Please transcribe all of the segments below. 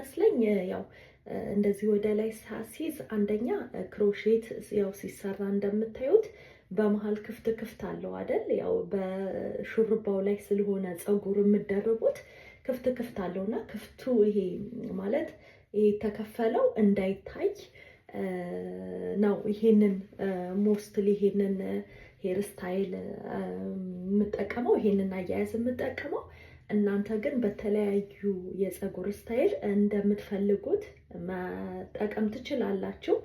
የሚመስለኝ ያው እንደዚህ ወደ ላይ ሳሲዝ አንደኛ crochet ያው ሲሰራ እንደምታዩት በመሀል ክፍት ክፍት አለው አይደል? ያው በሹርባው ላይ ስለሆነ ፀጉር የምደርቡት ክፍት ክፍት አለው እና ክፍቱ ይሄ ማለት ይሄ የተከፈለው እንዳይታይ ነው። ይሄንን mostly ይሄንን hair style የምጠቀመው፣ ይሄንን አያያዝ የምጠቀመው። እናንተ ግን በተለያዩ የፀጉር style እንደምትፈልጉት መጠቀም ትችላላችሁ።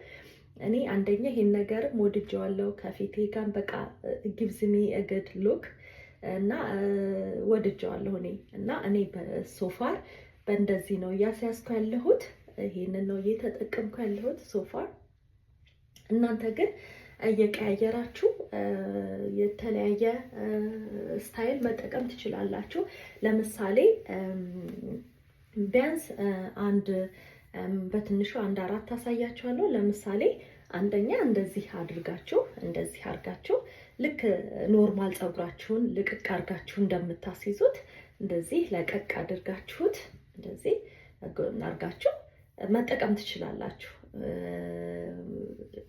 እኔ አንደኛ ይሄን ነገርም ወድጄዋለሁ። ከፊቴ ጋር በቃ gives me a good look እና ወድጄዋለሁ እኔ። እና እኔ so far በእንደዚህ ነው እያስያዝኩ ያለሁት። ይሄንን ነው እየተጠቀምኩ ያለሁት so far። እናንተ ግን እየቀያየራችሁ የተለያየ style መጠቀም ትችላላችሁ። ለምሳሌ ቢያንስ አንድ በትንሹ አንድ አራት አሳያችኋለሁ። ለምሳሌ አንደኛ እንደዚህ አድርጋችሁ ልክ normal ፀጉራችሁን ልቅቅ አድርጋችሁ እንደምታስይዙት እንደዚህ ለቀቅ አድርጋችሁት እንደዚህ አድርጋችሁ መጠቀም ትችላላችሁ።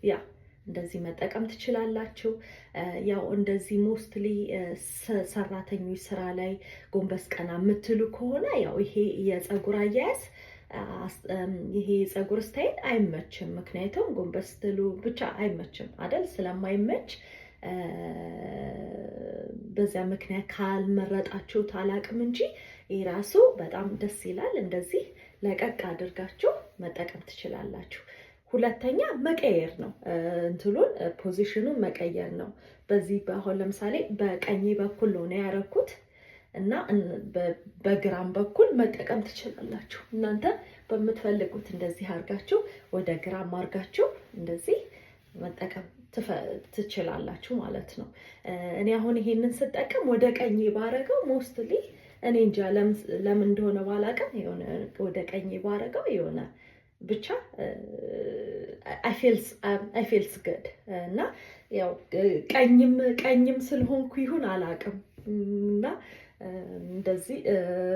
Yeah፣ እንደዚህ መጠቀም ትችላላችሁ። ያው እንደዚህ mostly ሰራተኞች፣ ስራ ላይ ጎንበስ ቀና የምትሉ ከሆነ ያው ይሄ የፀጉር አያያዝ፣ ይሄ የፀጉር style አይመችም። ምክንያቱም ጎንበስ ስትሉ ብቻ አይመችም አይደል? ስለማይመች በዚያ ምክንያት ካልመረጣችሁት አላቅም እንጂ ይህ ራሱ በጣም ደስ ይላል። እንደዚህ ለቀቅ አድርጋችሁ መጠቀም ትችላላችሁ። ሁለተኛ መቀየር ነው፣ እንትሉን position ኑን መቀየር ነው። በዚህ አሁን ለምሳሌ በቀኝ በኩል ነው ያረኩት እና በግራም በኩል መጠቀም ትችላላችሁ። እናንተ በምትፈልጉት እንደዚህ አድርጋችሁ ወደ ግራም አድርጋችሁ እንደዚህ መጠቀም ትችላላችሁ ማለት ነው። እኔ አሁን ይሄንን ስጠቀም ወደ ቀኝ ባረገው mostly እኔ እንጃ ለምን እንደሆነ ባላውቅም የሆነ ወደ ቀኝ ባረገው የሆነ ብቻ I feels good እና ያው ቀኝም ቀኝም ስለሆንኩ ይሁን አላውቅም እና እንደዚህ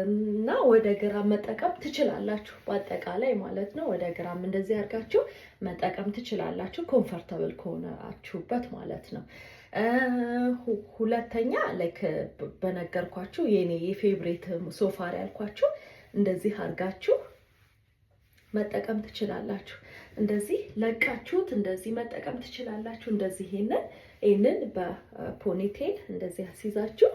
እና ወደ ግራ መጠቀም ትችላላችሁ። በአጠቃላይ ማለት ነው። ወደ ግራም እንደዚህ አድርጋችሁ መጠቀም ትችላላችሁ፣ comfortable ከሆናችሁበት ማለት ነው። ሁለተኛ like በነገርኳችሁ የኔ የ favorite so far ያልኳችሁ እንደዚህ አድርጋችሁ መጠቀም ትችላላችሁ። እንደዚህ ለቃችሁት እንደዚህ መጠቀም ትችላላችሁ። እንደዚህ ይሄንን በ ponytail እንደዚህ አስይዛችሁ